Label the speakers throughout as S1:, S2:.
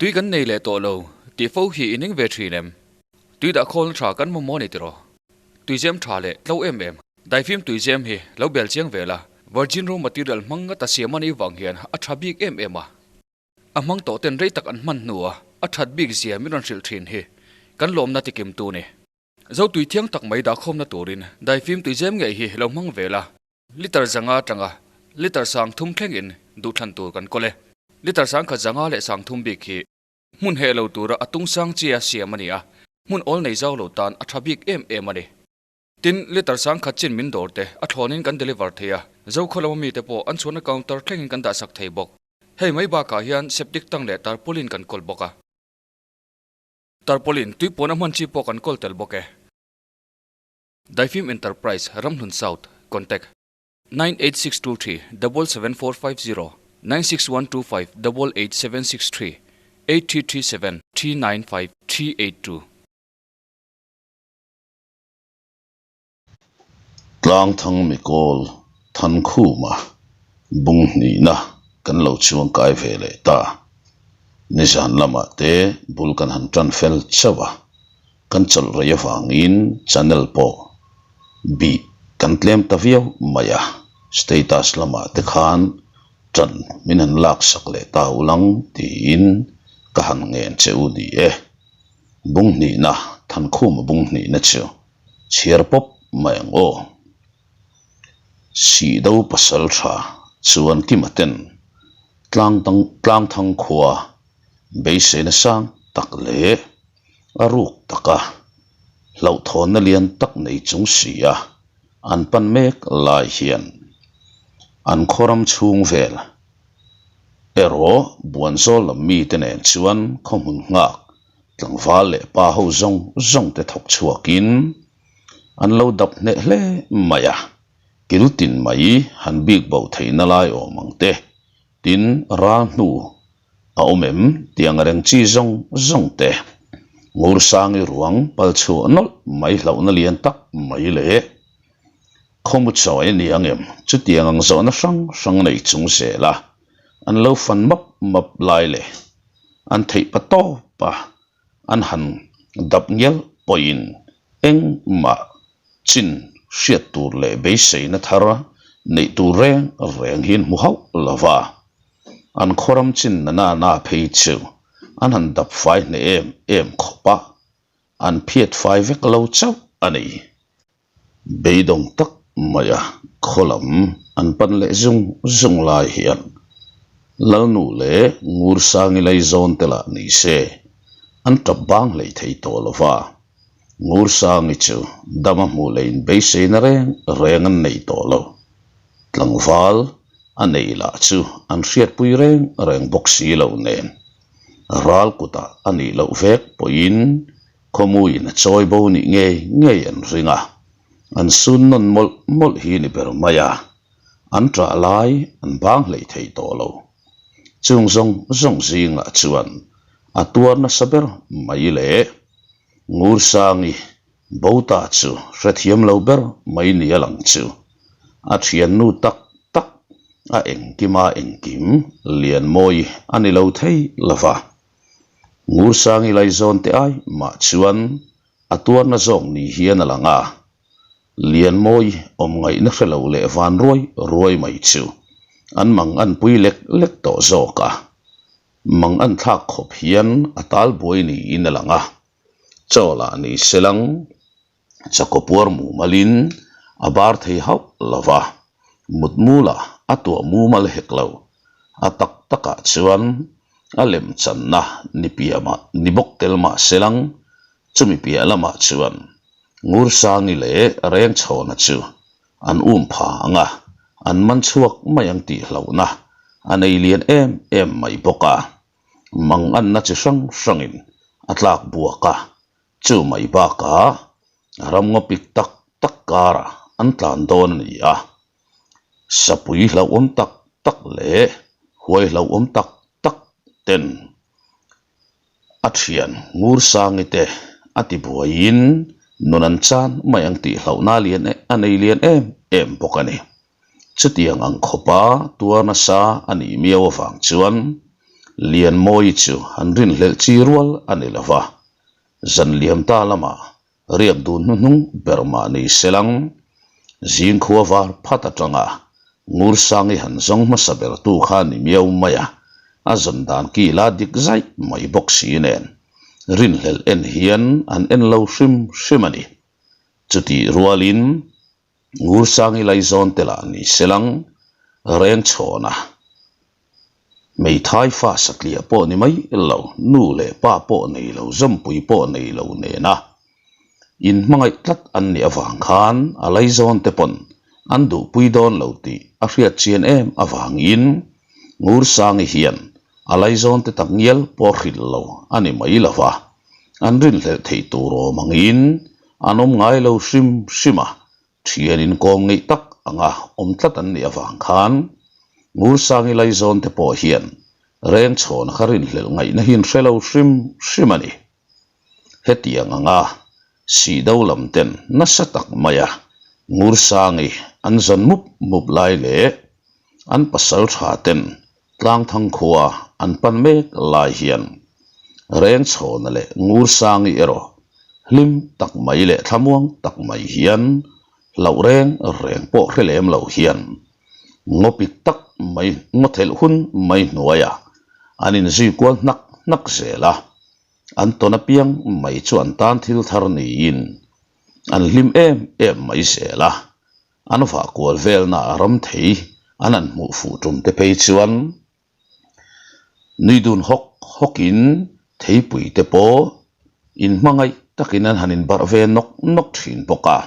S1: Tui kan nei leh tawh lo tih fo hi i ning ve thin em? Tui dah khawlna tha kan mamawh a ni tiraw? Tuizem tha leh tlo em em. Daifim tuizem hi lo bel chiang ve la, virgin raw material hmang ngata siam a nih vang hian a tha bik em em a. A hmang tawh ten rei tak an hman hnua a that bik zia min rawn hrilh thin hi kan lawmna tikim tu ni. Zo tui thiang tak mai dahkhawmna turin daifim tuizem ngei hi lo hmang ve la. Liter zanga atanga liter sang thum thlengin duhthlan tur kan kawl e. Liter sang khat zanga leh sang thum bik hi hmun heh lo tura a tung sang chia siam a ni a, hmun awl nei zau lo tan a tha bik em em a ni. Tin, liter sang khat chin min dawr te a thlawnin kan deliver thei a, Zokhaw lama mite pawh an chhuahna counter thlengin kan dahsak thei bawk. Hei mai bakah hian septic tank leh tarpaulin kan kawl bawk a. Tarpaulin tui puan a hman chi pawh kan kawl tel bawk e. Daifim Enterprise, Ramhlun South, Contact, 98623 77450 96125 88763 8337 395 382.
S2: Tlangthang Mikawl Thankhuma bung hnihna kan lo chuangkai ve leh ta. Nizan lamah te bul kan han tan fel chauh a. Kan chawlh rei avangin channel pawh bih kan tlem ta viau mai a, status lamah te khan ṭan min han laksak leh ta ulang tiin ka han ngen che u ni e. Bung hnihna, Thankhuma bung hnihna chu chhiar pawp mai ang aw. Sihdo pasal tha chuan Kima ten Tlangthang khua beiseina sang tak leh a ruk taka hlauhthawnna lian tak nei chung si a an pan mek lai hian an khawram chhung vel erawh Buanzawl lam mite nen chuan khawhmun nghak tlangval leh pa ho zawng zawng te thawk chhuakin an lo dap hneh hle mai a, kil tin mai han bik bo theihna lai awm ang te tin ral hnu A awm em? Tih ang reng chi zawng zawng te. Ngursangi ruang pal chhuah nawlh mai hlauhna lian tak mai leh khawmu chawi a ni ang em? Chutiang ang zawhna hrang hrang nei chung zel a, an lo fan map map lai leh an theih pa tawp a, an han dap ngial pawhin engmah chin hriat tur leh beiseina thar neih tur reng reng hi an hmu hauh lo va. An khawram chin na na na phei chu an han dap fai hneh em em khawp a, an phiat fai vek lo chauh a ni. Beidawng tak maia khaw lam an pan leh zung zung lai hian Lalnu leh Ngursangi Laizawn te lah ni se an tap bang hlei thei tawh lo va, Ngursangi chu dama hmuh leh inbeiseina reng reng an nei tawh lo. Tlangval a nei lah chu an hriatpui reng reng bawk si lo nen, ral kutah a nih loh vek pawhin khawmuiin a chawi bo nih ngei ngei an ring a, an sun nawn mawlh mawlh hi ni ber mai a, an ṭah lai an bang hlei thei tawh lo. Chung zawng zawng zingah chuan a tuar nasa ber mai leh Ngursangi Bota chu hrethiam lo ber mai ni a lang chu. A thiannu tak tak, a engkima engkim Lianmawi a ni lo thei lo va. Ngursangi Laizawn te ai mah chuan a tuarna zawk ni hian a lang a. Lianmawi awm ngaihna hre lo leh van ruai ruai mai chu an mang an pui lek lek tawh zawk a. Mang an thlak khawp hian a tal buai niin a lang a. Chaw lah ni se lang, chakaw puar mumalin a bar thei hauh lo va, mutmula a tuah mumal hek lo. A tak takah chuan a lem channa ni piahmah ni bawk tel mah se lang, chumi piah lamah chuan Ngursangi leh Rengchhawna chu an um pha ang a, an man chhuak mai ang tih hlauhna a nei lian em em mai bawk a. Manganna chi hrang hrangin a tlak buak a, chu mai bakah ramngaw pik tak tak karah an tlan dawn a ni a. Sapui hlauhawm tak tak leh huai hlauhawm tak tak ten a thian Ngursangi te a ti buaiin nun an chan mai ang tih hlauhna lian a nei lian em em bawk a ni. Chutiang ang khawpa tuar nasa a nih miau avang chuan. Lianmawii chu han rinhlelh chi rual a ni lo va, zan liam ta lamah riak dun hnuhnung ber mah ni selang, zing khua var phat atanga Ngursangi han zawng hmasa bertu kha ni miau mai a, a zawn dan ki la dik zaih mai bawk si nen rinhlelh en hian an en lo hrim hrim a ni. Chutih rualin Ngursangi laizawn te lah ni selang Rengchhawna Hmeithai fa satliah pawh ni mai lo, nu leh pa pawh nei lo, zawmpui pawh nei lo nena inhmangaih tlat an nih avang khan a laizawn te pawn an duhpui dawn lo tih a hriat chian em avangin Ngursangi hian a laizawn te takngial pawh hrilh lo a ni mai lo va, an rinhlelh theih tur awm angin an awm ngai lo hrim hrim a, Thian inkawm ngeih tak anga awm tlat an nih avang khan Ngursangi Laizawn te pawh hian Rengchhawna kha rinhlelh ngaihna hi an hre lo hrim hrim a ni. Hetiang anga Sihdo lam ten nasa tak maia Ngursangi an zawn mup mup lai leh an pasal tha ten Tlangthang khua an pan mek lai hian Rengchhawna leh Ngursangi erawh hlim tak mai leh thlamuang tak mai hian hlauh reng reng pawh hre lem lo hian ngawpik tak mai ngaw thelh hun mai hnuaiah an inzui kual hnak hnak zel a, an tawn apiang mai chu an tan thil thar niin an hlim em em mai zel a. An vah kual velna a ram thei an han hmuh fuh tum te phei chuan nui dun hawk hawkin theipui te pawh inhmangaih takin an han inbarh ve nawk nawk thin bawk a.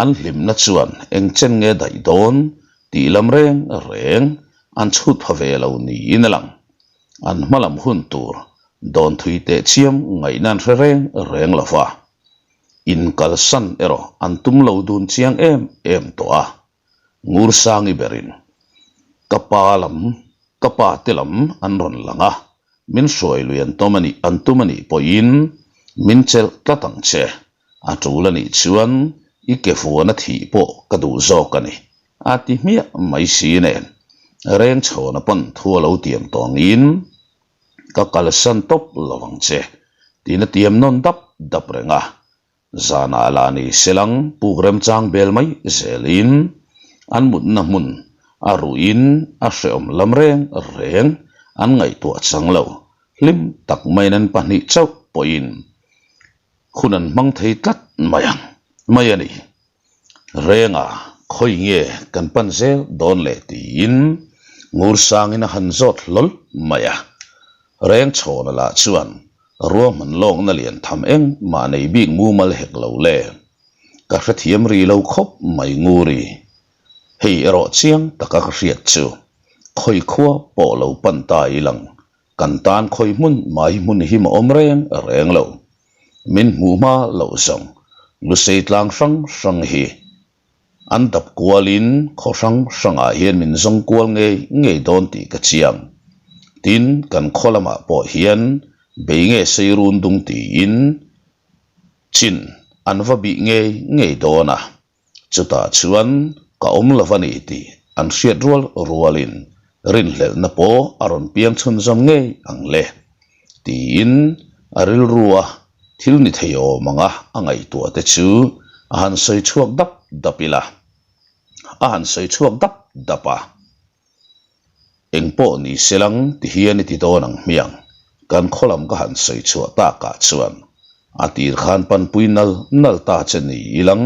S2: An hlimna chuan eng chen nge daih dawn tih lam reng reng an chhut pha ve lo niin a lang. An hma lam hun tur dawn thui teh chiam ngaihna an hre reng reng lo va. Inkalsan erawh an tum lo dun chiang em em tawh a, Ngursangi berin ka pa lam, ka pa te lam an rawn lang a, min hruai lui an tawm a nih an tum a nih pawhin min chelh tlat ang che, a tul a nih chuan i ke vuan a thih pawh ka duh zawk a ni, a ti hmiah mai si nen Rengchhawna pawn thu a lo tiam tawngin Ka kalsan tawp lo ang che, tiin a tiam nawn dap dap reng a. Zanah lah ni selang puk remchang bel mai zelin an mutna hmun a ruhin a hrehawm lam reng reng an ngaihtuah chang lo, hlim tak maiin an pahnih chauh pawhin hun an hmang thei tlat mai ang mai a ni. Renga, khawi nge kan pan zel dawn le tiin Ngursangin a han zawt hlawl mai a. Rengchhawna lah chuan ruahman lawkna lian tham engmah nei bik mumal hek lo le. Ka hrethiam ri lo khawp mai Nguri. Hei erawh chiang taka ka hriat chu khawi khua pawh lo pan ta i lang Kan tan khawi hmun mai hmun hi ma awm reng reng lo. Min hmuh hma loh zawng Lusei tlang hrang hrang hi an dap kualin khaw hrang hrangah hian min zawng kual ngei ngei dawn tih ka chiang. Tin, kan khaw lamah pawh hian bei nge sei run dung tiin chin an va bih ngei ngei dawn a. Chutah chuan ka awm lo a ni tih an hriat rual rualin rinhlelhna pawh a rawn piang chhunzawm ngei ang le tiin a rilrua thil ni thei awm anga a ngaihtuah te chu a han sawi chhuak dap dap ila a han sawi chhuak dap dap a. Eng pawh ni se lang ti hian i ti dawn ang hmiang, kan khaw lam ka han sawi chhuah takah chuan a tir khan panpui nal nal ta che ni ilang,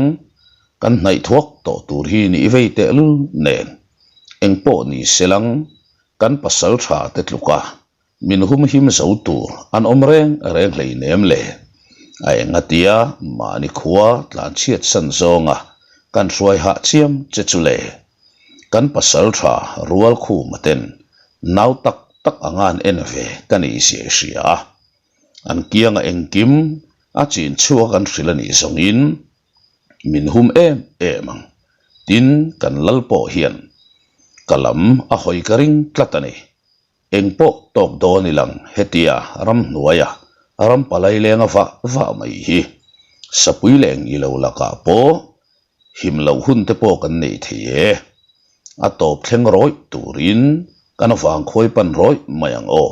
S2: kan hnaih thuak tawh tur hi nih vei tehlul nen. Eng pawh ni se lang, kan pasal tha te tluk a, min humhim zo tur an awm reng reng hleinem le. A engatia mahni khua tlanchhiat san zawnga kan hruai hah chiam che chu le. Kan pasal tha rual khuma ten nau tak tak anga an en ve ka nih zia i hria a. An kianga engkim a chin chhuak an hrilh a nih zawngin min hum em em ang. Tin, kan lal pawh hian ka lam a hawi ka ring tlat a ni. Eng pawh tawk dawn i lang hetia ramhnuaia ram palai lenga vah vah mai hi sapui leh eng ilo lakah pawh him loh hun te pawh kan nei thei e. A tawp thleng rawih turin kan vangkhuai pan rawih mai ang aw.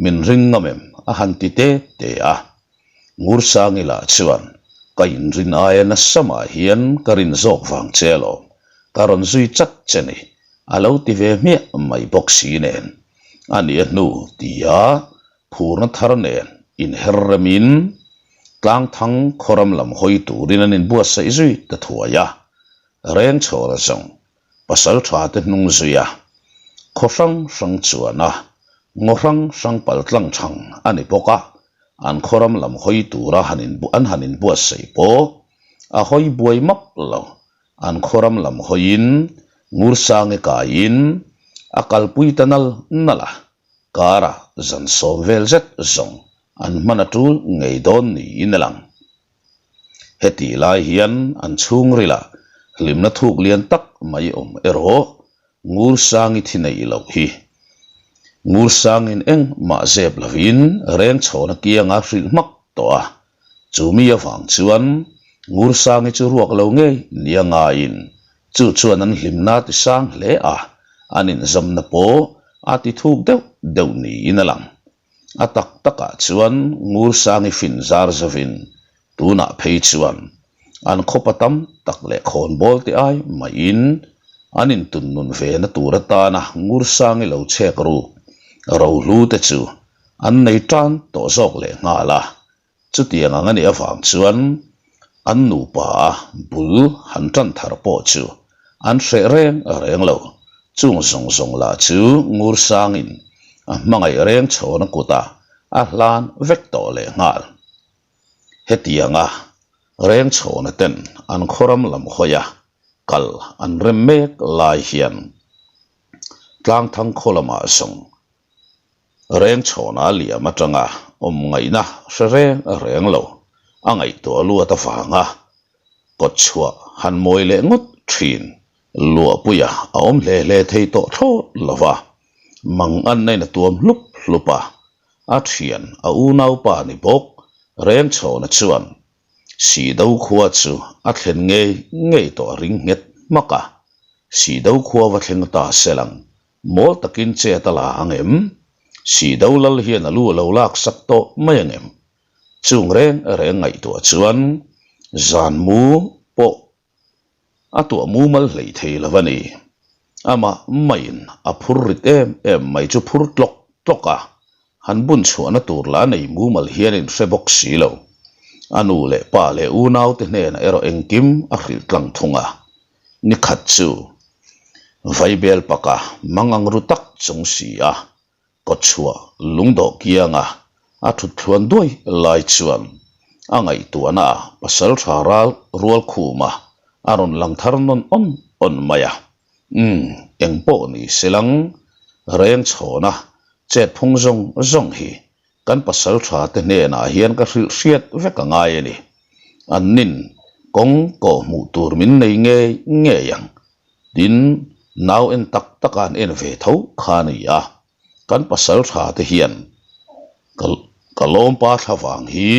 S2: Min ring ngam em? a han ti te te a. Ngursangi lah chuan, Ka inrin aia nasa mah hian ka rin zawk vang che alawm, ka rawn zui chat che ni, a lo ti ve hmiah mai bawk si nen. A nih a hnu tia phurna thar nen inher remin Tlangthang khawram lam hawi turin an inbuatsaih zui ta thuai a, Rengchhawna zawng pasal tha te hnung zui a, khaw hrang hrang chuan a, ngaw hrang hrang pal tlang thang a ni bawk a, an khawram lam hawi tura han in an han inbuatsaih pawh a hawi buai map lo, an khawram lam hawiin Ngursangi kaiin a kalpui ta nal nal a, karah zan sawm vel zet zawng an hman a tul ngei dawn niin a lang. Hetih lai hian an chhungrilah hlimna thuk lian tak mai awm erawh Ngursangi thi neih loh hi. Ngursangin engmah zep lovin Rengchhawna kianga hrilh hmak tawh a, chu mi avang chuan Ngursangi chu ruak lo ngei nia ngaiin chu chuan an hlimna a ti sang hle a, an inzamna pawh a ti thuk deuh deuh niin a lang. A tak takah chuan Ngursangi fin zar zovin tunah phei chuan an khawpa tam tak leh khawnbawl te ai maiin an intun nun ve na tur atana Ngursangi lo chhek ruk rohlu te chu an nei tan tawh zawk leh nghal a. Chutiang ang a nih avang chuan an nupa a bul han tan thar pawh chu an hreh reng reng lo. Chung zawng zawng lah chu Ngursangin a hmangaih reng chhawna kutah a hlan vek tawh leh nghal. Hetianga reng chhawna ten an khawram lam hawia kal an rem mek lai hian Tlangthang khaw lamah zawng Rengchhawna liam atanga awm ngaihna hre reng reng lo a ngaihtuah luat avanga kawtchhuah han mawi leh ngawt thin Luahpuia a awm hle hle thei tawh thlawt lo va, mang an ain a tuam hlup hlup a, a thian a unaupa ni bawk Rengchhawna chuan Sihdo khua chu a thlen ngei ngei tawh a ring nghet hmak a, Sihdo khua va thleng ta selang Mawl takin chet a la ang em? Sihdo lal hian a lu a lo lak sak tawh mai ang em? Chung reng reng ngaihtuah chuan zan mu pawh a tuah mumal hleih thei lo a ni. Amah maiin a phur rit em em mai chu phur tlawk tlawk a, han bun chhuahna tur lah nei mumal hian in hre bawk si lo. A nu leh pa leh unaute hnenah erawh engkim a hrilh tlang thung a. Ni khat chu Vaibel paka mangang ru tak chung si a, kawtchhuah lungdawh kianga a thut thluan duai lai chuan a ngaihtuahna ah pasal tha ral rual khuma a rawn lang thar nawn awn awn mai a. Umm, eng pawh ni se lang, reng chhawna chet phung zawng zawng hi kan pasal tha te hnenah hian ka hrilh hriat vek a ngai a ni. An nin kawng kawh hmuh tur min nei ngei ngei ang. Tin, nau en tak tak a an en ve tho kha a ni a. Kan pasal tha te hian ka ka lawmpa thla vang hi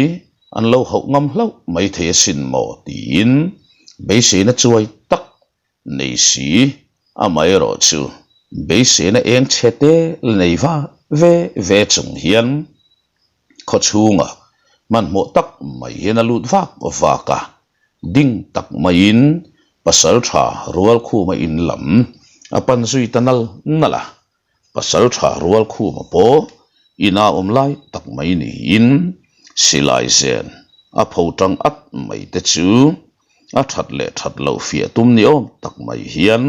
S2: an lo hauh ngam hlauh maithei asin maw tiin beiseina chuai tak Nei si, amaherawh chu beiseina eng chhe te la nei va ve ve chung hian khaw chhungah hmanhmawh tak mai hian a lut vak vak a, ding tak maiin pasal tha Rualkhuma in lam a pan zui ta nal nal a, pasal tha Rualkhuma pawh ina awm lai tak mai niin silai zen a pho tang at mai te chu A that leh that loh fiah tum ni awm tak mai hian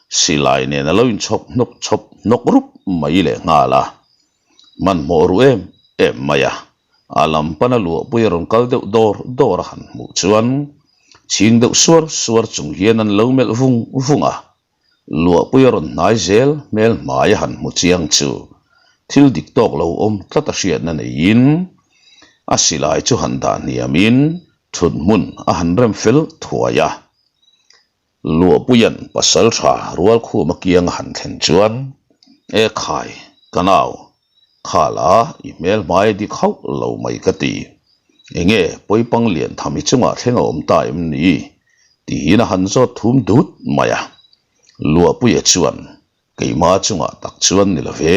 S2: silai nen a lo inchhawp hnawk chhawp hnawk rup mai leh nghal a. Hmanhmawh ru em em mai a, a lam pana luahpui a rawn kal deuh dawr dawr a han hmuh chuan chhing deuh suar suar chung hian an lo melh vung vung a. Luahpui a rawn hnai zel hmel hmai a han hmu chiang chu thil dik tawk lo awm tlat a hriatna neiin a silai chu han dah hniamin thut hmun a han rem fel thuai a. Luahpuia'n pasal tha Rualkhuma kiang a han thlen chuan, E khai, ka nau, Khala, i hmel hmai a dik hauh lo mai ka ti. Enge pawipang lian tham i chungah thleng a awm ta em ni? Tiin a han zawt thum dut mai a. Luahpuia chuan, Keimah chungah tak chuan ni lo ve.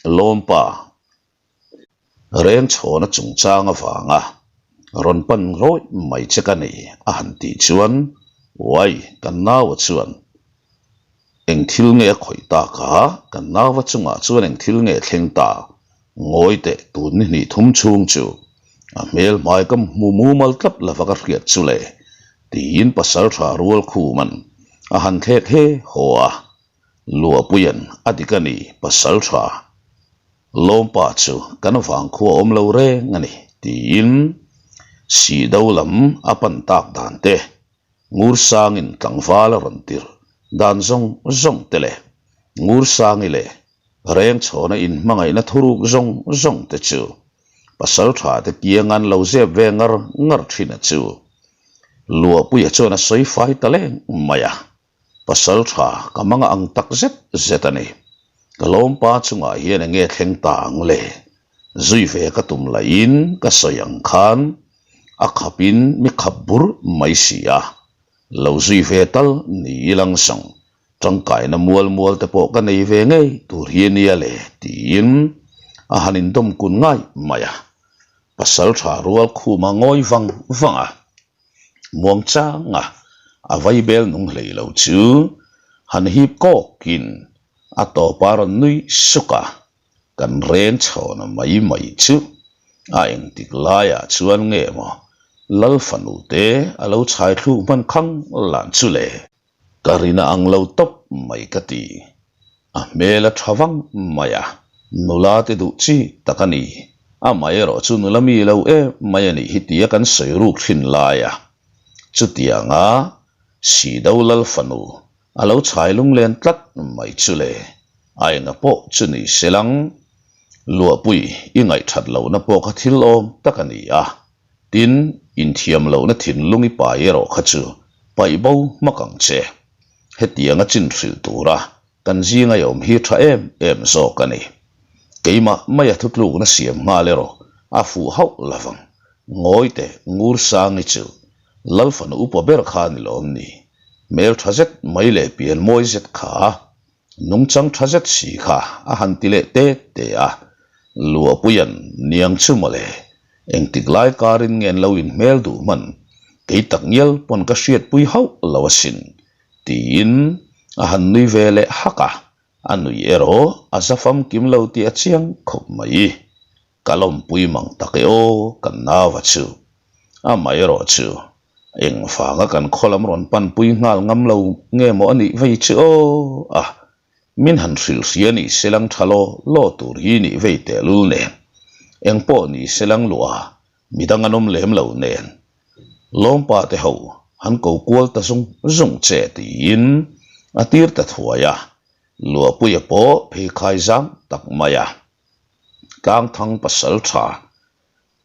S2: Lawmpa Rengchhawna chungchang avanga rawn pan rawih mai che ka nei a han tih chuan uai kan naua chuan eng thil nge a khawih tak a, kan naua chungah chuan eng thil nge thleng ta ngawi teh tun ni hnih thum chhung chu a hmel hmai ka hmu mumal tlat lova ka hriat chu le tiin pasaltha rual khuman a han thlek he haw a. Luahpuia'n a dik a ni, pasal tha. Lawmpa chu kan vangkhua awm lo reng a ni, tiin Sihdo lam a pan tak dan te, Ngursangin tlangval a rawn tirh dan zawng zawng te leh Ngursangi leh Rengchhawna inhmangaihna thuruk zawng zawng te chu pasal tha te kiang an lo zep ve ngar ngar thin a chu Luahpuia chuan a sawi fai ta leng mai a. Pasal tha ka manga ang tak zet zet a ni. Ka lawmpa chungah hian enge thleng ta ang le? Zui ve ka tum lahin ka sawi ang khan a khapin mi khap bur mai si a. Lo zui ve tal ni ilang zawng tangkaina mual mual te pawh ka nei ve ngei tur hi ania le tiin a han indawm kun ngai mai a. Pasal tha rual khuma ngawi vang vang a. Muang changa a vaibel nung hlei lo chu han hip kawkin a tawpa rawn nui suk a, kan reng chhawna mai mai chu a engtik laiah chuan nge maw Lal fanu te a lo chhai thluk hman khang lan chu le. Ka rina ang lo tawp mai ka ti. A hmel a tha vang mai a, nula te duh chi tak a ni. Amaherawh chu nula mi lo em mai a nih hi tia kan sawi ruk thin lai a. Chutianga Sido Lal fanu a lo chhai lunglen tlat mai chu le, a enga pawh chu ni se lang. Luahpui i ngaihthat lohna pawh kha thil awm tak a ni a. Tin, inthiam lohna thinlung i pai erawh kha chu paih bo hmak ang che. Hetianga chin hrilh tura kan zinga i awm hi tha em em zawk a ni. Keimah maia thutlukna siam nghal erawh a fuh hauh lovang. Ngawi teh Ngursangi chu Lalfanu upa ber kha a ni lawm ni? Hmel tha zet mai leh pian mawi zet kha. Nungchang tha zet si kha a han ti leh te te a, Luahpuia'n niang chu mawle, engtik lai karin nge an lo inhmel duh hman, kei tak ngial pawn ka hriatpui hauh lo asin, tiin a han nui ve leh hak a, a nui erawh a za famkim lo tih a chiang khawp mai. Ka lawmpui mang tak e aw kan nauva chu. Amaherawh chu engvanga kan khaw lam rawn panpui nghal ngam lo nge maw a nih vei chu aw a, min han hrilh hria ni selang tha law law tur hi nih vei tehlul nen, engpawh ni selang luah midang an awm lem lo nen lawmpa te ho han ko kual ta zung zung che tiin a tir ta thuai a, Luahpuia pawh pheikhai zang tak mai a. Tlangthang pasal tha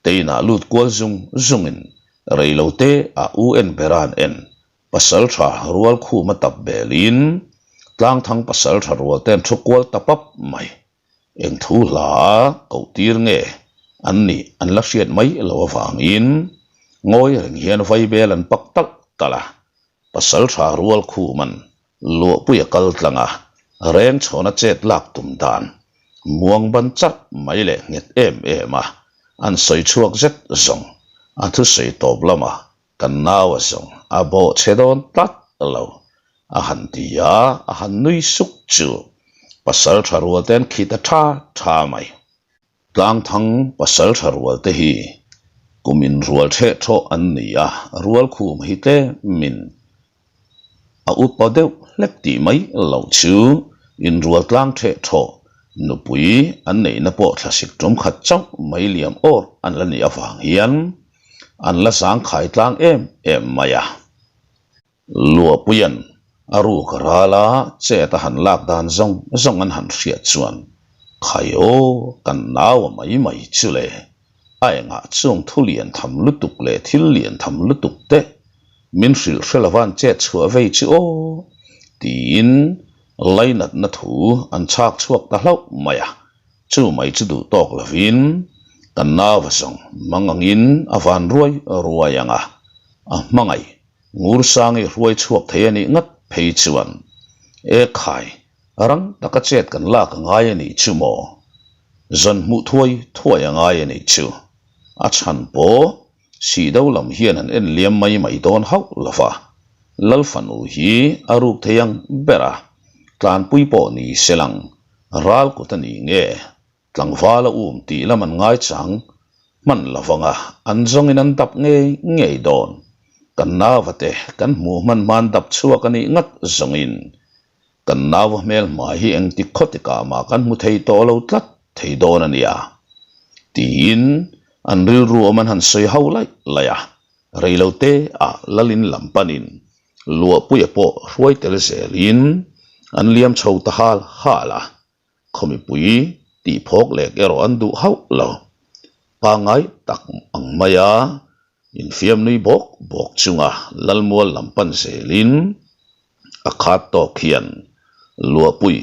S2: teinah lut kual zung zungin reilote ah u en bera'n en pasal tha rual khum a tap belin Tlangthang pasal tha rual ten thu kual ta pap mai. Eng thu hla a koh tir nge an nih an la hriat mai lo avangin ngawi reng hian vaibel an pak talh talh a, pasal tha rual khuman Luahpui a kal tlang a, reng chhawna chet lak tum dan muang ban charh mai leh nghet em em a, an sawi chhuak zet zawng a thusawi tawp lamah kan nau a zawng a bawh chhe dawn tlat lo a han ti a, a han nui suk chu pasal tha rual te an khit a tha tha mai. Tlangthang pasal tha rual te hi kum in rual theh thawh an ni a, rual khum hi tlemin a upa deuh hlek tih mai loh chu inrual tlang theh thawh nupui an neihna pawh thlasik tum khat chauh mai liam awr an la nih avang hian an la zangkhai tlang em em mai a. Luahpuia'n a ruk a ral a, chet a han lak dan zawng zawng an han hriat chuan, Khai aw, kan nau a mai mai chu le, a engah chung thu lian tham lutuk leh thil lian tham lutuk te min hrilh hre lova'n chet chhuah vei chu aw, tiin lainatna thu an chhak chhuak ta hlauh mai a, chu mai chu duh tawk lovin kan nau a zawng mang angin a van ruai ruai ang a, a hmangaih Ngursangi hruai chhuak thei a nih ngat phei chuan, E khai, rang taka chet kan lak a ngai a nih chu maw? Zan hmuh thuai thuai a ngai a nih chu. A chhan pawh Sihdo lam hian an en liam mai mai dawn hauh lo va, Lal fanu hi a ruk thei ang ber a, tlanpui pawh ni se lang, ral kut a ni nge, tlangval a um tih lam an ngaichang hman lo vang a, an zawngin an dap ngei ngei dawn. Kan nauva te kan hmuh hman hman dap chhuak a nih ngat zawngin kan nauva hmel hmai hi engtik khawtikah mah kan hmu thei tawh lo tlat thei dawn a nia tiin an rilru awm an han sawi ho laih laih a, reilote ah Lalin lam panin Luahpuia pawh hruai tel zelin an liam chho ta hal hal a. Khaw mipui tih phawk lek erawh an duh hauh lo. Pangngai tak ang maia infiam nui bawk bawk chunga Lalmual lam pan zelin a khat tawk hian Luahpui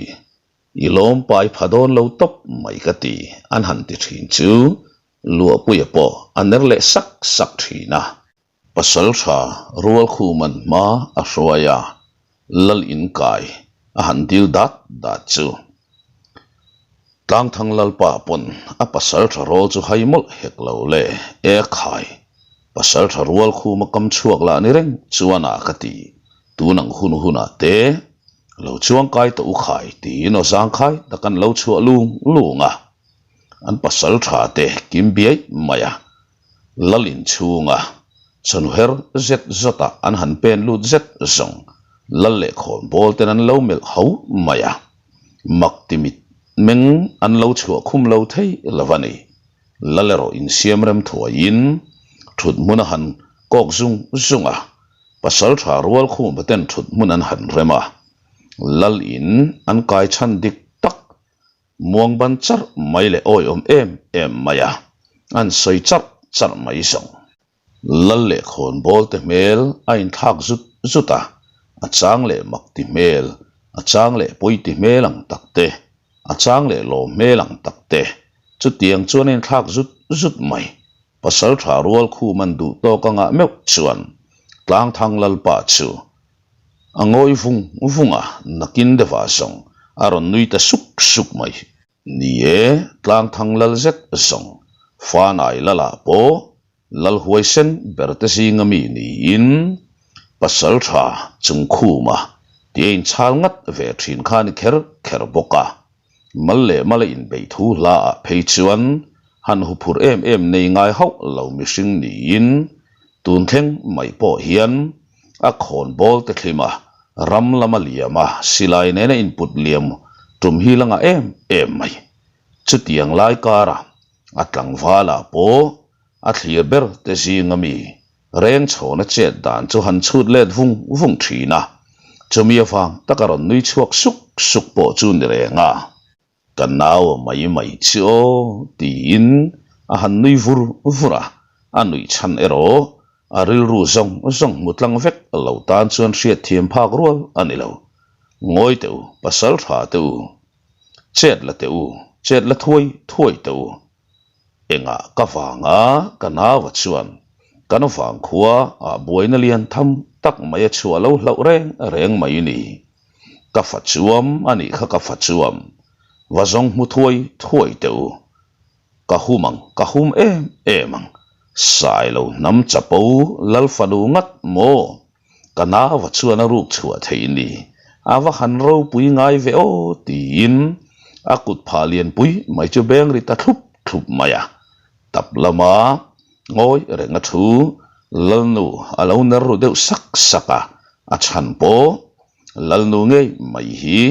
S2: i lawm pai pha dawn lo tawp mai ka ti an han ti thin chu Luahpuia pawh a ner leh sak sak thin a. Pasal tha Rualkhuman hma a hruai a, Lal inkai a han dil dat dat chu. Tlangthang Lalpa pawn a pasal tha rawl chu hai mawlh hek lo le, e khai, pasal tha Rualkhuma kam chhuak lah ni reng chuan a ka ti, tun ang hun hunah te lo chuangkai tawh u khai tiin aw zangkhai tak an lo chhuah lung lung a, an pasal tha te kim biai mai a. Lal inchhunga chawhnu her zet zawtah an han pen lut zet zawng lal leh khawnbawl ten an lo melh ho mai a, mak ti mit meng an lo chhuah khum lo thei lo a ni. Lal erawh insiam rem thuaiin thut hmun a han kawk zung zung a, pasal tha rual khumpa ten thut hmun an han rem a, lal in an kai chhan dik tak Muang ban charh mai leh awiawm em em mai a, an sawi charh charh mai zawng. Lal leh khawnbawl te hmel a inthlak zut zut a, a chang leh mak ti hmel, a chang leh pawi ti hmel ang tak te, a chang leh lawm hmel ang tak te, chutiang chuan a inthlak zut zut mai. Pasal tha rual khum an duh tawk angah meuh chuan Tlangthang Lalpa chu A ngawi vung vung a, nakin deuhah zawng a rawn nui ta suk suk mai. Ni e, tlangthang lal zet zawng, Fanai lalah pawh lal huaisen ber te zinga mi niin pasal tha Chungkhuma tih a inchhal ngat ve thin kha a ni kher kher bawk a. Mal leh mal a inbeih thu hla ah phei chuan han huphurh em em nei ngai hauh lo mihring niin tun thleng mai pawh hian a khawn bawl te thlim a, ram lama liam a, silai nena input liam tum hi la ngah em em mai. Chutiang lai kara a tlangvalah pawh a thlir ber te zinga mi reng chhawna chet dan chu han chhut let vung vung thin a, chumi avang taka rawn nui chhuak suk suk pawh chu ni reng a. Ka nau a mai mai chu aw tiin a han nui vur vur a, a nuih chhan erawh a rilru zawng zawng hmu tlang vek lo tan chuan hriatthiam phak rual a ni lo. Ngawi teh u, pasal tha teh u, chet la teh u, chet la thuai thuai teh u. Engah ka vanga ka nau a chuan kan vangkhua ah buaina lian tham tak mai a chhuah lo hlauh reng reng mai ni. Ka fa chuam a nih kha ka fa chuam. Va zawng hmu thuai thuai teh u. Ka hum ang, ka hum em em ang. Sailo hnam chapo lal fanu ngat maw? Ka nauva chuan a ruk chhuah theih ni. A va han ropui ngai ve aw tiin a kut phah lianpui mai chu beng ri ta thlup thlup mai a. Tap lama ngawi reng a thu Lalnu a lo ner ru deuh sak sak a, a chhan pawh Lalnu ngei mai hi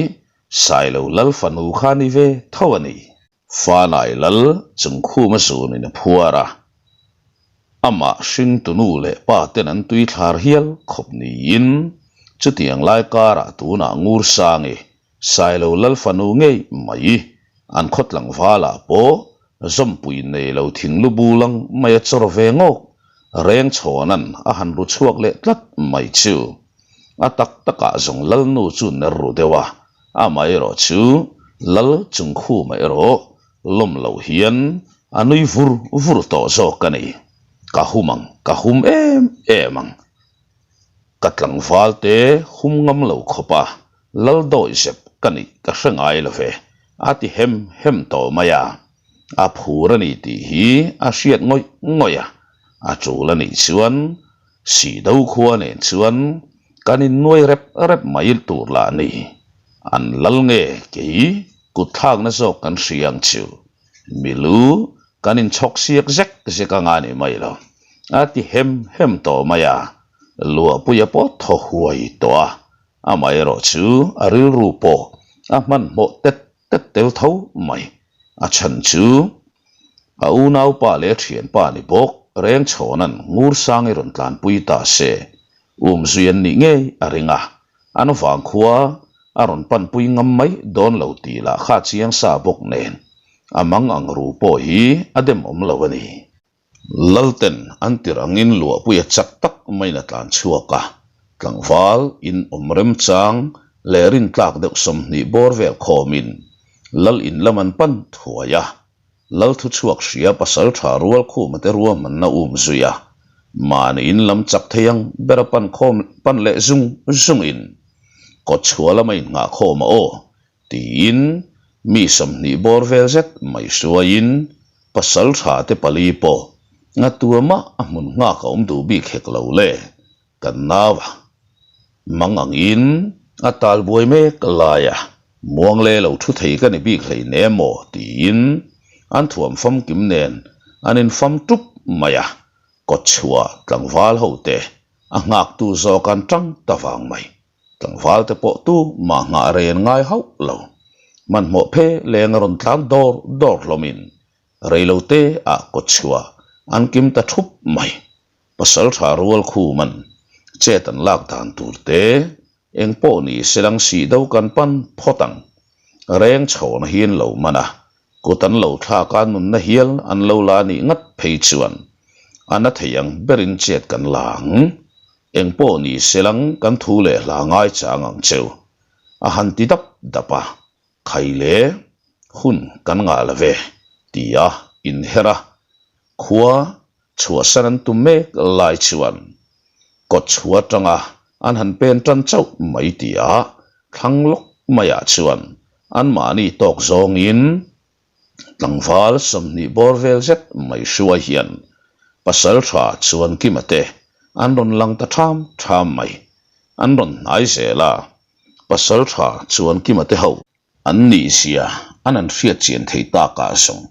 S2: Sailo Lal fanu kha ni ve tho a ni. Fanai Lal Chungkhuma zunin a phuar a, amah hringtunu leh pa ten an tui thlar hial khawp niin chutiang lai karah tunah Ngursangi Sailo Lal fanu ngei mai an khaw tlangvalah pawh zawmpui nei lo thinglu bulang mai a chawr ve ngawk reng chhawnan a han ru chhuak leh tlat mai chu. A tak takah zawng Lalnu chu ner ru deuh a, amaherawh chu Lal Chungkhuma erawh lawm loh hian a nui vur vur tawh zawk a ni. Ka hum ang, ka hum em em ang. Ka tlangval te hum ngam lo khawp a, lal dawi zep ka nih ka hre ngai lo ve, a ti hem hem tawh mai a. A phur a ni tih hi a hriat ngawih ngawih a, a tul a nih chuan Sihdo khua nen chuan kan innuai rep rep mai tur lah a ni. An lal nge kei kut thlakna zawk kan hria ang chu. Milu kan inchhawk siak zek zek anga ni mai lo. A ti hem hem tawh mai a, Luahpuia pawh thaw huai tawh a, amaherawhchu a rilru pawh a hmanhmawh tet tet tel tho mai. A chhan chu a unaupa leh a thianpa ni bawk Rengchhawna'n Ngursangi rawn tlanpui ta se, umzui an nih ngei a ring a, an vangkhua a rawn panpui ngam mai dawn lo tih lah kha chiang sa bawk nen a mang ang ru pawh hi a demawm lo a ni. Lalten an tirh angin luahpuia chak tak maiin a tlan chhuak a, tlangval in awm remchang leh rintlak deuh 20 bawr vel khawmin Lal in lam an pan thuai a, Lal thuchhuak hria pasal tha rual khuma te ruahmanna um zui a, mahni in lam chak thei ang ber a pan khawm pan leh zung zungin kawtchhuah lama innghah khawm a aw Tiin mi 20 bawr vel zet mai hruaiin pasal tha te pali pawh ngatua mah a hmun nghak a awm duh bik hek lo le, kan nau a mang angin a tal buai mek lai a, muang le lo thu thei ka ni bik hleinem maw tiin an thuam famkim nen an infam tup mai a, kawtchhuah tlangval ho te a nghaktu zawk an tang ta vang mai. Tlangval te pawh tu mah nghah rei an ngai hauh lo. Hmanhmawh phe leng a rawn tlan dawr dawr hlawmin rei lo te ah kawtchhuah an kim ta thup mai. Pasal tha rual khuman chet an lak dan tur te eng pawh ni selang sih do kan pan phawt ang. Reng chhawna hi an lo man a, kut an lo thlak a nunna hial an lo la nih ngat phei chuan a na thei ang berin chet kan la ang. Engpawh ni selang kan thu leh hla ngai chang ang cheu. A han ti dap dap a, Khai le, hun kan ngah lo ve, ti a inher a, khua chhuahsan an tum mek lai chuan kawtchhuah atanga an han pen tan chauh mai ti a, thlang lawk maiah chuan anmahni tawk zawngin Tlangval 20 bawr vel zet mai hruai hian pasal tha chuan Kima te an rawn lang ta tham tham mai. An rawn hnai zel a, pasal tha chuan Kima te ho an nih zia an an hriat chian thei takah zawng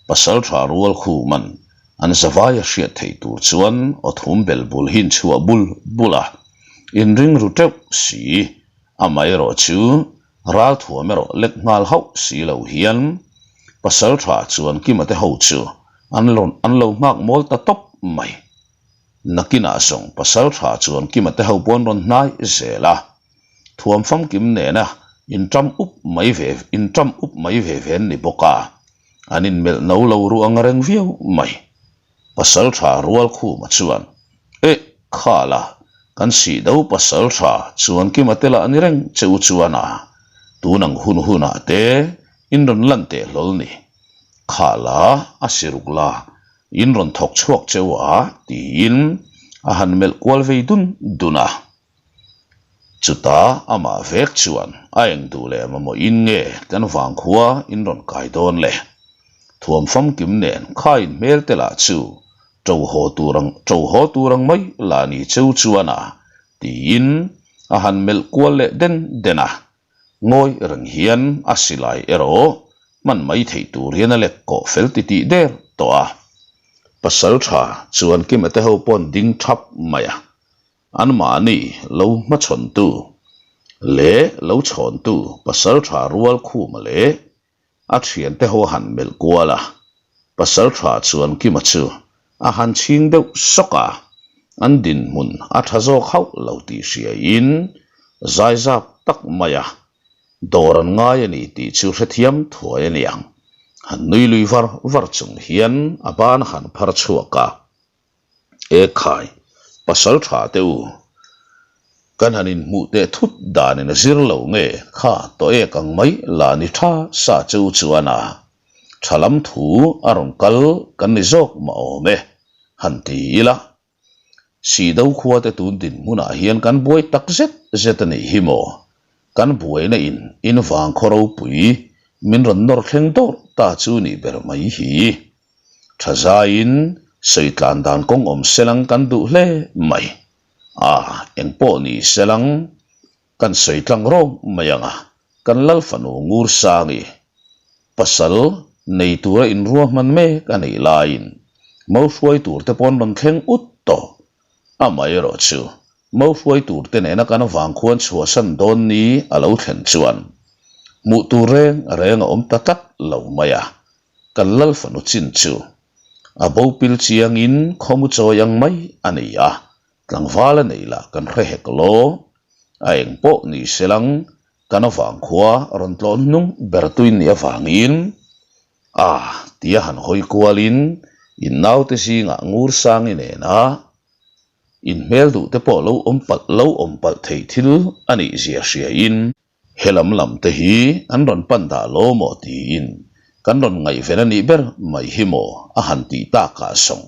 S2: pasal tha rual khuman an zavai a hriat theih tur chuan aw thum bel bul hi inchhuah bul bul a, inring ru teuh si. Amaherawhchu Ralthuam erawh lek nghal hauh si lo hian pasal tha chuan Kima te ho chu an lo an lo nghak mawl ta tawp mai. Nakinah zawng pasal tha chuan Kima te ho pawh an rawn hnai zel a, thuam famkim nena inṭam up mai ve inṭam up mai ve ve an ni bawk a, an inmelh no lo ru ang reng viau mai. Pasal tha rual khuma chuan, Eh, khala, kan sih do pasal tha chuan kima te lah ni reng che u chuan a, tun ang hun hunah te in rawn lan teh hlawl ni. Khala, a si ruk la, in rawn thawk chhuak che u a, tiin a han melh kual vei dun dun a. Chutah amah vek chuan a eng duh leh mamawh in nge kan vangkhua in rawn kai dawn le? Thuam famkim nen kha in hmel te lah chu to haw tur ang to haw tur ang mai lah ni cheu chuan a tiin a han melh kual leh den den a. Ngawi reng hian a silai erawh hman mai theih tur hian a lek kawh fel titih der tawh a. Pasal tha chuan Kima te ho pawh an ding thap mai a. Anmahni lo hmachhawntu leh lo chhawntu pasaltha rual khuma leh a thiante ho a han melh kual a, pasaltha chuan Kima chu a han chhing deuh sawk a, an dinhmun a tha zawk hauh lo tih hriaiin zaizak tak maia dawr an ngai a ni tih chu hrethiam thuai a niang. Han nui lui var var chung hian a ban a han phar chhuak a. E khai, pasal tha teh u, kan han inhmuh teh thut danin a zir lo nge kha tawh ek ang mai la ni tha sa che u chuan a tha lam thu a rawn kal kan ni zawk mah awm e, han ti ila. Sihdo khua te tun dinhmunah hian kan buai tak zet zet a nih hi maw? Kan buaina in in vang khaw ropui. min rawn nawr thleng dawrh ta chu nih ber mai hi. Tha zaiin sawi tlan dan kawng awm selang kan duh hle mai. A, engpawh ni selang kan sawi tlang rawng mai ang a, kan Lal fanu ngur sangi pasal nei tura inruahman mek a neih laiin mo hruai tur te pawn rawn thleng ut tawh. Amaherawh chu mo hruai tur te nena kan vang khuan chhuahsan dawn ni a lo thlen chuan hmuh tur reng reng a awm ta tlat lo mai a, kan Lal fanu chin chu a bo pil chiangin khawmu chawi ang mai a ni a, Tlangval a nei lah kan hre hek law. A eng pawh ni se lang, kan avang khua rawn tlawn hnung ber tuin nih avangin a tia han hawi kualin in naute zingah ngur sangi nena in hmel duh te pawh lo awm palh lo awm palh thei thil a nih zia hriain He lam lam te hi an rawn pan dah lo maw tiin kan rawn ngaihven a nih ber mai hi maw a han tih takah sawng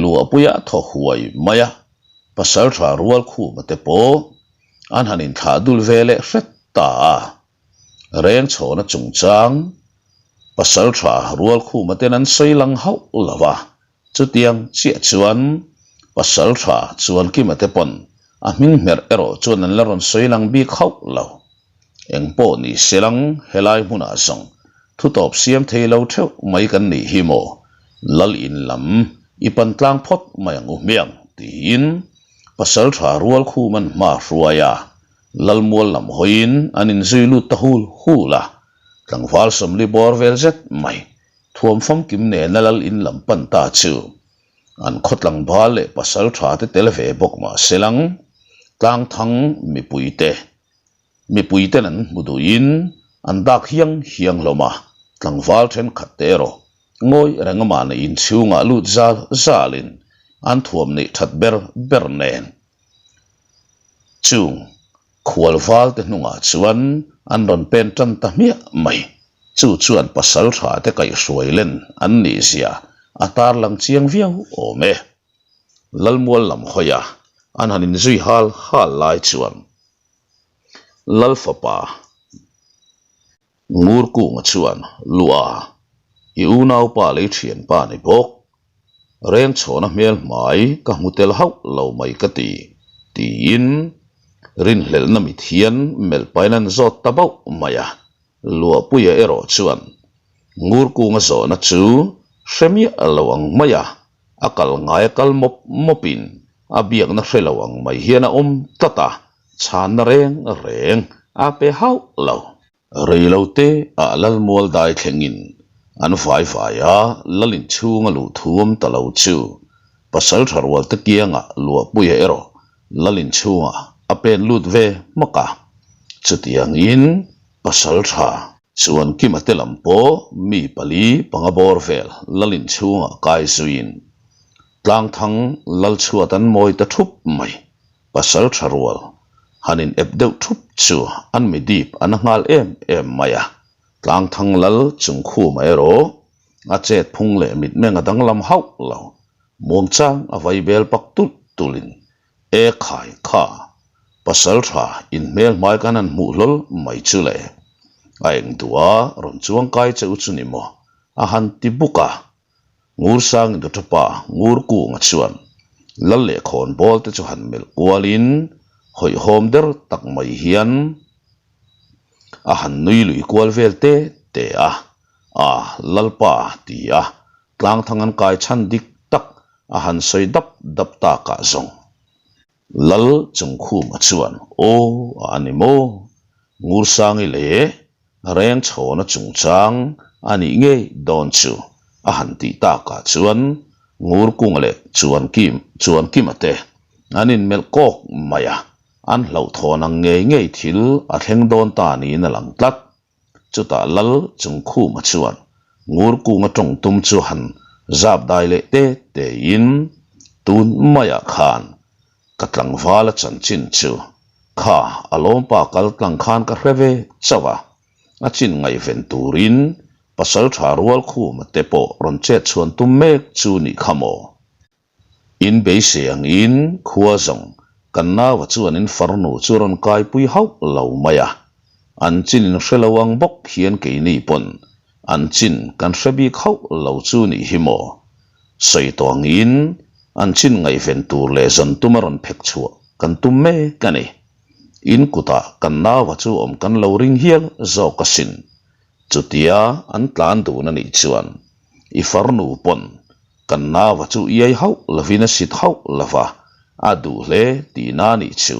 S2: luahpuia thaw huai mai a, pasaltha rual khuma te pawh an han inthlah dul ve leh hret ta a. Rengchhawna chungchang pasaltha rual khuma ten an sawi lang hauh lo va, Chutiang chiah chuan pasal tha chuan Kima te pawn a hming hmerh erawh chuan an la rawn sawi lang bik hauh lo. Eng pawh ni se lang helai hmunah zawng thu tawp siam thei lo theuh mai kan nih hi maw Lal in lam i pan tlang phawt mai ang u hmiang tiin pasal tha rual khum an hma hruai a, Lalmual lam hawiin an inzui lut ta hul hul a, tlangval 40 bawr vel zet mai Thuam famkim nena lal in lam pan ta chu an khaw tlangval leh pasal tha te tel ve bawk mah se lang, tlangthang mipuite mipuiten an hmu duhin an dak hiang hiang hlawm a, tlangval thenkhat te erawh ngawi reng amah in chhungah lut zal zalin an thuam neih that ber ber nen chung Khual valte hnungah chuan an rawn pen tan ta hmiah mai. Chu chuan pasal tha te kaihhruai len an nih zia a tarlang chiang viau awm e. Lalmual lam hawia an han inzui hal hal lai chuan Lal fapa Ngur kunga chuan, Lua, i unaupa lei thianpa ni bawk. Rengchhawna hmel hmai ka hmu tel hauh lo mai ka ti, tiin rinhlelhna mit hian melh pain an zawt ta bauh mai a. Luahpuia erawh chuan Ngur kunga zawhna chu hre miah lo ang mai a, a kal ngai a kal mawp mawpin a biakna hre lo ang mai hian a awm tlat a, chhanna reng reng a pe hauh lo. Rei lo te ah Lalmual dai thlengin an vai vai a, Lal inchhung a luh thuam ta lo chu pasal tha rual te kiangah Luahpuia erawh Lal inchhungah a pen lut ve hmak a, chutiangin pasal tha chuan Kima te lam pawh mi pali panga bawr vel Lal inchhungah kai zuiin Tlangthang Lal chhuat an mawi ta thup mai. Pasal tha rual han in ep deuh thup chu an mi dip a na nghal em em mai a, Tlangthang lal chung khuma erawh a chet phung leh mitmeng a danglam hauh lo, muangchang a vai bel pak tulh tulhin e khai kha pasal tha in hmel hmai kan han hmuh hlawl mai chu le, a eng duh a rawn chuang kai che u chu ni maw a han ti buk a. Ngursang Dutapa Ngurkunga chuan Lal leh khawnbawl te chu han melh kualin hawihhawm der tak mai hian a han nui lui kual vel te te a, A Lalpa ti a tlangthang an kai chhan dik tak a han sawi dap dap takah zawng. Lal Chungkhuma chuan, Aw, a ni maw? Ngursangi leh Rengchhawna chungchang a nih ngei dawn chu a han tih takah chuan Ngurkunga leh Chuankim Chuankima te an inmelh kawk mai a, an hlauhthawn ang ngei ngei thil a thleng dawn ta niin a lang tlat. Chutah Lal Chungkhuma chuan Ngurkunga tawng tum chu han zap dai leh te tein tun maiah khan ka tlangvala chanchin chu kha a lawmpa kal tlang khan ka hre ve chauh a, a chin ngaihven turin pasaltha Rualkhuma te pawh rawn chet chhuan tum mek chu nih kha maw? In beisei angin khua zawng kan naua chuan in farnu chu rawn kaipui hauh lo mai a. An chin in hre lo ang bawk hian keini pawn an chin kan hre bik hauh lo chu nih hi maw? Sawi tawh angin an chin ngaihven tur leh zawn tum a rawn phek chhuah kan tum mek a ni. In kutah kan naua chu awm kan lo ring hial zawk asin. Chutia an tlan dun a nih chuan i farnu pawn kan naua chu iai hauh lovin a sit hauh lova a duh hle tihna a nih chu.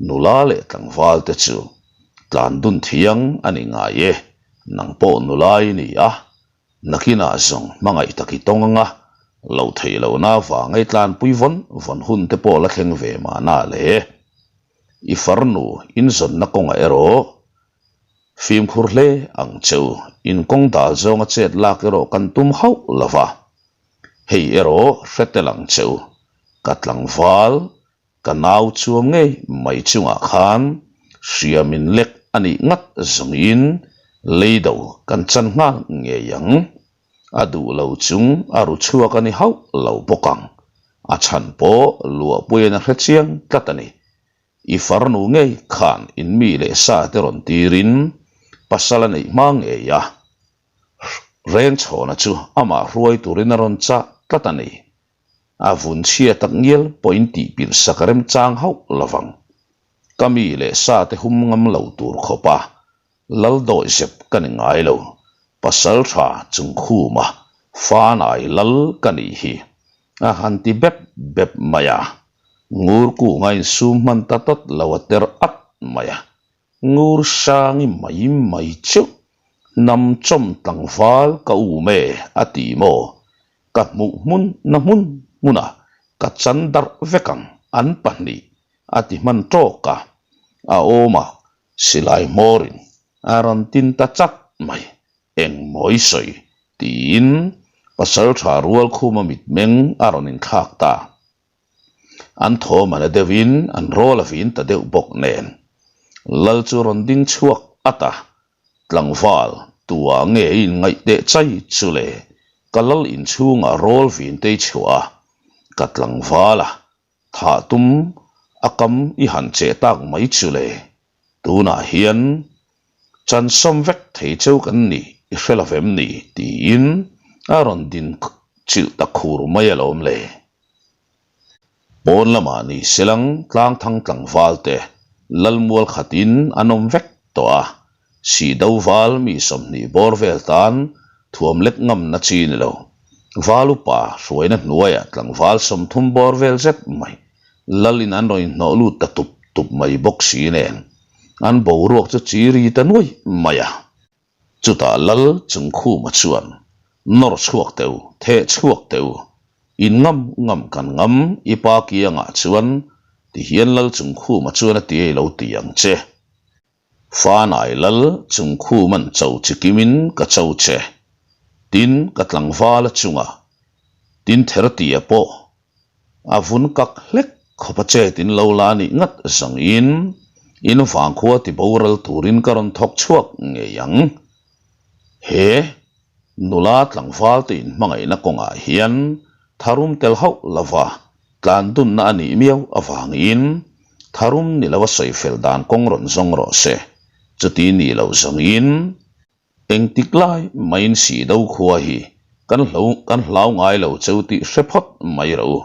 S2: Nula leh tlangval te chu tlan dun thiang a ni ngai e, nang pawh nula i ni a, nakinah zawng hmangaih tak i tawng anga lo theih lohna avanga i tlanpui vawn vawn hun te pawh la thleng ve mahna le. I farnu inzawnna kawngah erawh Fimkhur hle ang che u, in kawng dal zawnga chet lak erawh kan tum hauh lo va, hei erawh hre tel ang che u, ka tlangval, ka nau chuam ngei mai chungah khan hriam in lek a nih ngat zawngin leido kan chan nghal ngei ang. A duh lo chung a ru chhuak a ni hauh lo bawk ang, a chhan pawh luahpuiin a hre chiang tlat a ni. I farnu ngei khan in mi leh sa te rawn tirin pasal a neih hma ngei a, Rengchhawna chu amah hruai turin a rawn chah tlat a ni. A vun chhia tak ngial pawhin tih pilh sak a remchang hauh lovang. Ka mi leh sa te hum ngam lo tur khawpa lal dawi zep ka ni ngai lo, pasal tha chungkhuma fanai lal ka nih hi a han ti bep bep mai a. Ngur kunga insum hman ta tawt lo a ter at mai a, ngur sangi mai mai chu hnam chawm tlangval ka um e a ti maw? Ka hmuh hmun na hmun hmunah ka chan darh vek ang an pahnih a ti hman tawk a, a awmah silai hmawrin a rawn tin ta chat mai. Engmawi sawi tiin pasaltha Rualkhuma mitmeng a rawn inthlak ta. An thawm a na deuhin an rawl a vin ta deuh bawk nen. Lal chu rawn ding chhuak at a, Tlangval, tuah nge i inngaih teh chai chu le? Ka lal inchhungah rawl vin te i chhuah a, ka tlangval a, thah tum a kam i han cheh tak mai chu le? Tunah hian chan sawm vek thei cheu kan nih i hre lo vem ni? tiin a rawn din chilh ta khur mai alawm le. Pawn lamah ni selang tlangthang tlangval te lalmual khatin an awm vek tawh a, Sihdo val mi 20 bawr vel tan thuam lek ngamna chi ni lo. Val upa hruaina hnuaiah tlangval 30 bawr vel zet mai lalin an rawn inhnawh lut ta tup tup mai bawk si nen an boruak chu chiri ta nuai mai a. Chutah lal Chungkhuma chuan, Nawr chhuak teh u, theh chhuak teh u, in ngam ngam kan ngam i pa kiangah chuan tihian lal Chungkhuma chuan a ti ei lo ti ang che. Fanai lal Chungkhuman cho chi kimin ka cho che, tin ka tlangval a chungah, tin Thertia pawh A vun kak hlek khawp a chet in lo la nih ngat zangin in vangkhua ti boral turin ka rawn thawk chhuak ngei ang. He nula tlangval te in hmangaihna kawngah hian tharum tel hauh lova tlan dunna a nih miau avangin tharum ni lova sawi fel dan kawng rawn zawng rawh se. Chuti nih loh zangin Engtik lai maiin Sihdo khua hi kan hlo kan hlau ngai lo cheu tih hre phawt mai rawh u,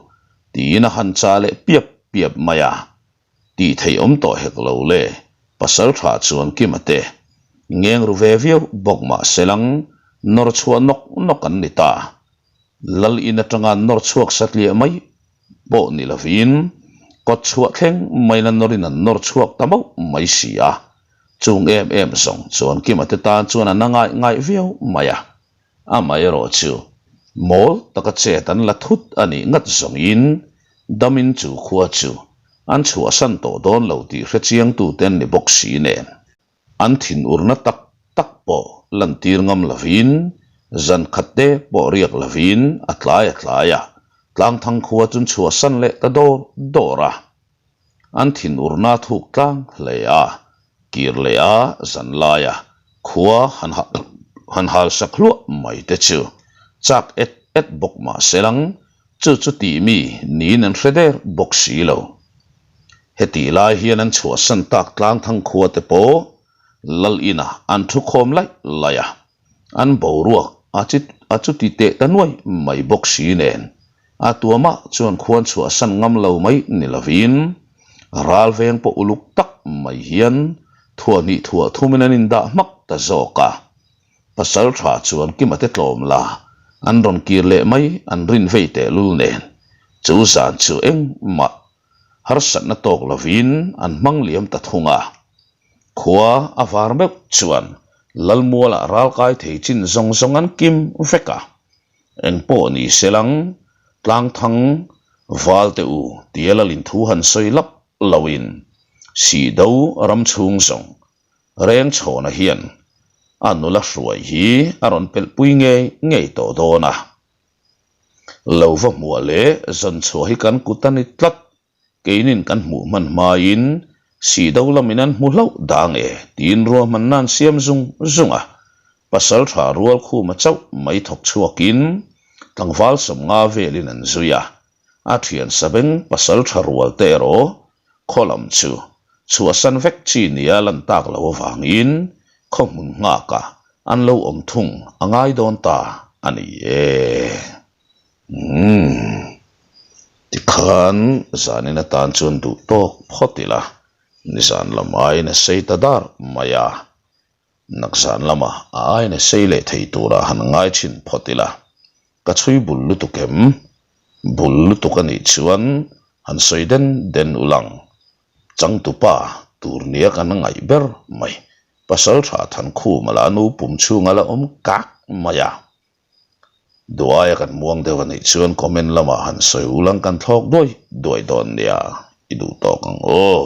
S2: tiin a han cha leh piap piap mai a. Tih theih awm tawh hek lo le, pasal tha chuan Kima te ngeng ru ve viau bawk mah se lang nawr chhuah nawk nawk an ni ta. Lal in atanga nawr chhuak satliah mai pawh ni lovin kawt chhuah thleng maina nawrin an nawr chhuak ta mauh mai si a. Chung em em zawng chuan Kima te tan chuan an a ngaih ngaih viau mai a, amaherawh chu mawl taka chet an la thut a nih ngat zawngin damin chu khua chu an chhuahsan tawh dawn lo tih hre chiangtute an ni bawk si nen. An thinurna tak tak pawh lantir ngam lovin zan khat te pawh riak lovin a tlai a tlai a, Tlangthang khua chun chhuahsan leh ta dawr dawr a. An thinurna thuk tlang hle a, kir leh a zan laia khua han han hal sak hluah mai te chu chak et et bawk mah se lang, chu chu tih mi niin an hre der bawk si lo. Hetih lai hian an chhuahsan tak Tlangthang khua te pawh. Lal inah an thu khawm laih laih a, an boruak a chi a chuti teh ta nuai mai bawk si nen, a tuamah chuan khuan chhuahsan ngam lo mai ni lovin ral veng pawh uluk tak mai hian thuah hnih thuah thumin an indah hmak ta zawk a. Pasal tha chuan Kima te tlawm la, an rawn kir leh mai an rin vei tehlul nen, chu zan chu engmah harsatna tawk lovin an hmang liam ta thung a. Khua a var meuh chuan Lalmualah ralkai thei chin zawng zawng an kim vek a. Engpawh ni se lang, Tlangthang Valte u tia Lalin thu han sawi lap loin Sihdo ram chhung zawng Rengchhawna hian a nula hruai hi a rawn pelhpui ngei ngei tawh dawn a. Lo va hmuah leh zawn chhuah hi kan kut a ni tlat. Keinin kan hmuh hman hmain Sihdo lamin an hmu hlauh dang e tiin ruahmanna an siam zung zung a. Pasal tha rual khuma chauh mai thawk chhuakin tlangval 50 velin an zui a. A thian sabeng pasal tha rual te erawh khaw lam chu chhuahsan vek chi nia lan tak loh avangin khaw hmun nghakah an lo awm thung a ngai dawn ta a ni e. Umm. Tikhan zanin atan chuan duh tawk phawt ila, nizan lam aiin a sei ta dar mai a. Nakzan lama a aiin a sei leh thei tura han ngai thin phawt ila, ka chhui bul lutuk em? Bul lutuk a nih chuan han sawi den den ulang. Changtupa tur nia kan ngaih ber mai. Pasal tha Thankhuma lah nu pum chhunga la awm kak mai a. Duaia kan muang deuh a nih chuan comment lamah han sawi ulang kan thlawk duai duai dawn nia, i duh tawk ang aw.